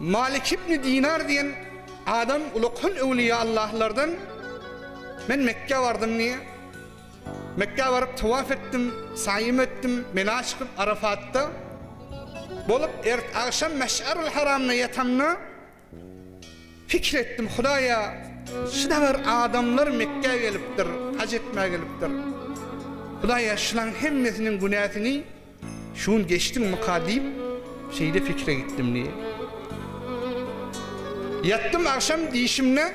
Malik ibn Dinar diýen adam ulakan öwlüýa Allahlardan men Mekgä bardym diýýär. Mekgä baryp tawaf etdim, saýym etdim, Mena çykyp Arafatda bolup ert agşam Meş'arul Haramda ýatamda pikir etdim, Hudaýa şudagar adamlar Mekgä gelipdir, haj etmäge gelipdir. Hudaýa şulaň hemmesiniň günäsini Şu gün geçdiňmika diýip, şeýle pikire gitdim diýýär. Ýatdym agşam diýşimde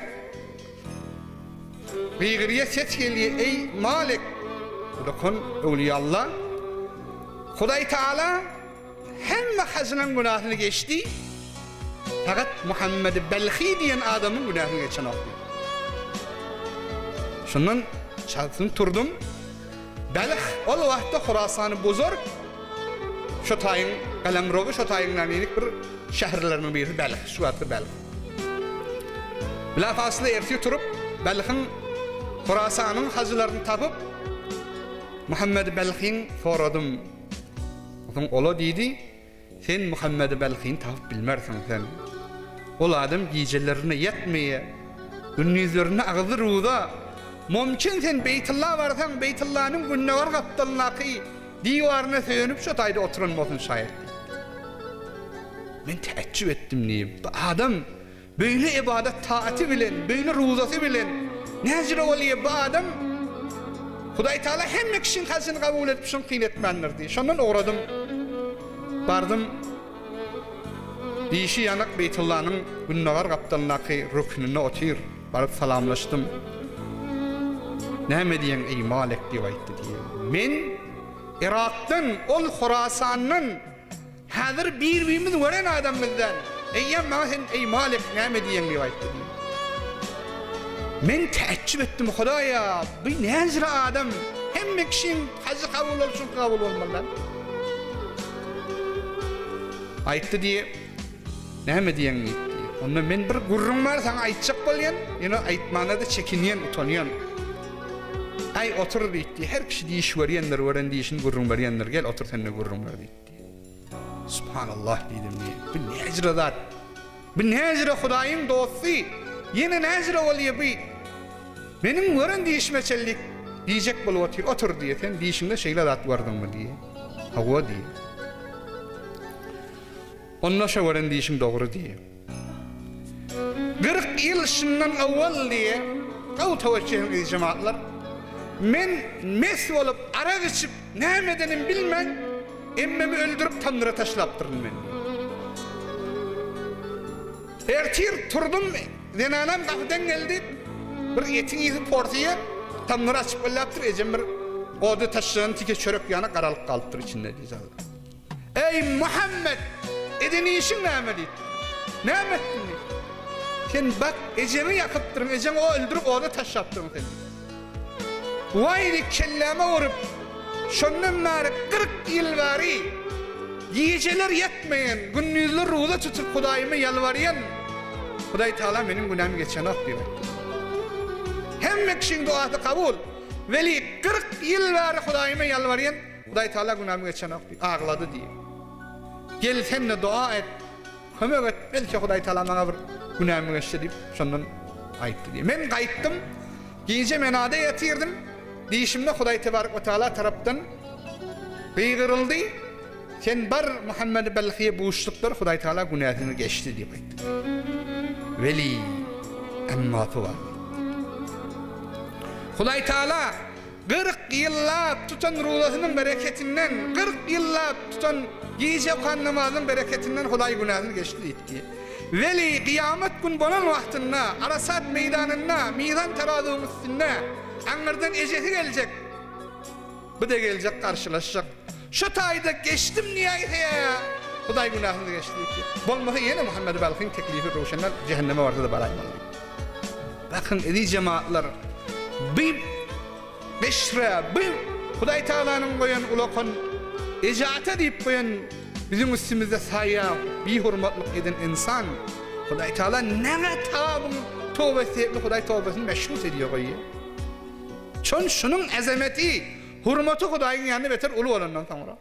gygyrýa ses gelýär, Eý, Malik! Ulakan öwlüýalla, Hudaý Tagala hemme hajylaň günasyny geçdi, fakat Muhammedi Belhi diýen adamyň günäsini geçenok diýdi. Şondan çalsyn turdum. Belh ol wagtda Horasany Buzurg şo taýyň galamrowy şo taýyň nämelik bir şäherleriniň birisi Belh şu wagtky Belh. Bilafasly ertir turup Belhiň Horasanyň hajylaryny tapyp Muhammedi Belhiň soradym. Soň ola diýdi. Sen Muhammedi Belhini tapyp bilmersiň sen. Ol adam gijelerine ýatmaýa, gündizlerine agzy ruza. Mümkin sen Beýtylla barsaň, Beýtyllanyň gündogar gapdalyndaky diwaryna söýenip şo taýda oturan bolsun şaýat diýipdir. Men täjjüp etdim diýip, bu adam Beýle ybadat taaty bilen, beýle ruzasy bilen näjüre bolýar bu adam? Hudaý Taala hemme kişiň hajyny kabul edip şuny kyn etmändir diý. Şondan ugradym. Bardym. Dişi ýanyk Beýtullanyň gündogar gapdalyndaky rüknünde otyr. Baryp salamlaşdym. Näme diýeň eý Malik diýip aýtdy diý. Men Yrakdan, ol Horasandan Häzir bir-birimiz gören adam bizden, Eýýäm maňa sen, eý, Malik, näme diýeň diýip aýtdy diýdi. Men täjjüp etdim, Hudaýa, bu näjüre adam, hemme kişiň hajy kabul bolup, şuňky kabul bolmaly däl. Aýtdy diýip, näme diýeň diýip diýip. Onda men bir gürrüň bar saňa aýtjak bolýan, ýöne aýtmana-da çekinýän, utanýan. Aý, otur diýip, her kişi diş görýändir, gören dişini gürrüň berýändir, gel otur sen-de gürrüň ber diýip. Subhanallah diýdim diýip. Bu näjüre zat? Bu näjüre Hudaýyň dosty? Ýene näjüre bolýar bu? Meniň gören dişime çenli diýjek bolup otyr. Otur diýýär. Sen dişiňde şeýle zat gördüňmi diýýär. Hawa diýýär. Onda şo gören dişiň dogry diýýär. 40 ýyl şundan owal diýýär. Gowy töwekgel eziz jemagatlar. Men mes bolup arak içip Näme edenim bilmän, emmemi öldürip tamdyra taşlapdyryn men. Ertir turdum, zenanam gapydan geldi, bir etiň ysy porsyýa, tamdyry açyp belläpdir, ejem bir oda taşlanan tike çörek ýaly garalyp galypdyr içinde diýdi. Eý, Muhammet, eden işiň näme diýipdir. Näme etdim diýipdir. Sen bak, ejeňi ýakypdyryn, ejeňi o öldürip oda taşlapdyryn sen. Waý diýip kelläme urup, şondan bäri 40 ýyl bäri gijeler ýatmaýan, gündizler ruza tutup Hudaýyma ýalbarýan, Hudaý Tagala meniň günämi geçenok diýip aýtdy. Hemme kişiň duasy kabul, weli 40 ýyl bäri Hudaýyma ýalbarýan, Hudaý Tagala günämi geçenok diýip aglady diýip. Gel sen-de dua et. Kömek et, belki Hudaý Tagala maňa bir günämi geçse diýip, şondan aýtdy diýýär. Men gaýtdym, gije Menada ýatyrdym, diýşimde Hudaý Tebarek we Tagala tarapdan gygyryldy, Sen bar, Muhammedi Belhiýe buşluk ber, Hudaý Tagala günäsini geçdi diýip aýtdy. Weli, emmasy bar. Hudaý Tagala 40 ýyllap tutan ruzasynyň bereketinden, 40 ýyllap tutan gije okan namazynyň bereketinden Hudaý günäsini geçdi diýipdi. Weli kyýamat gün bolan wagtynda Arasat meýdanynda mizan terazynyň üstünde aňyrdan ejesi geljek. Bu-da geljek garşylaşjak. Şu taýda geçdim diýäýse Hudaý günäsini geçdi diýipdi. Bolmasa ýene Muhammedi Balhyň teklifi röwşenler jähenneme barsa-da baraýmaly diýipdi. Bakyň eziz jemagatlar, bi beşre, bi Hudaý Tagalanyň goýan ulakan eje-ata diýip goýan biziň üstümizde saýa bihurmatlyk eden ynsan Hudaý Tagala näme tabyň toba etse Hudaý tobasyny meşrut edýär goýýar. Çün şunuň azameti, hurmaty Hudaýyň ýanynda beter uly bolandan soňra.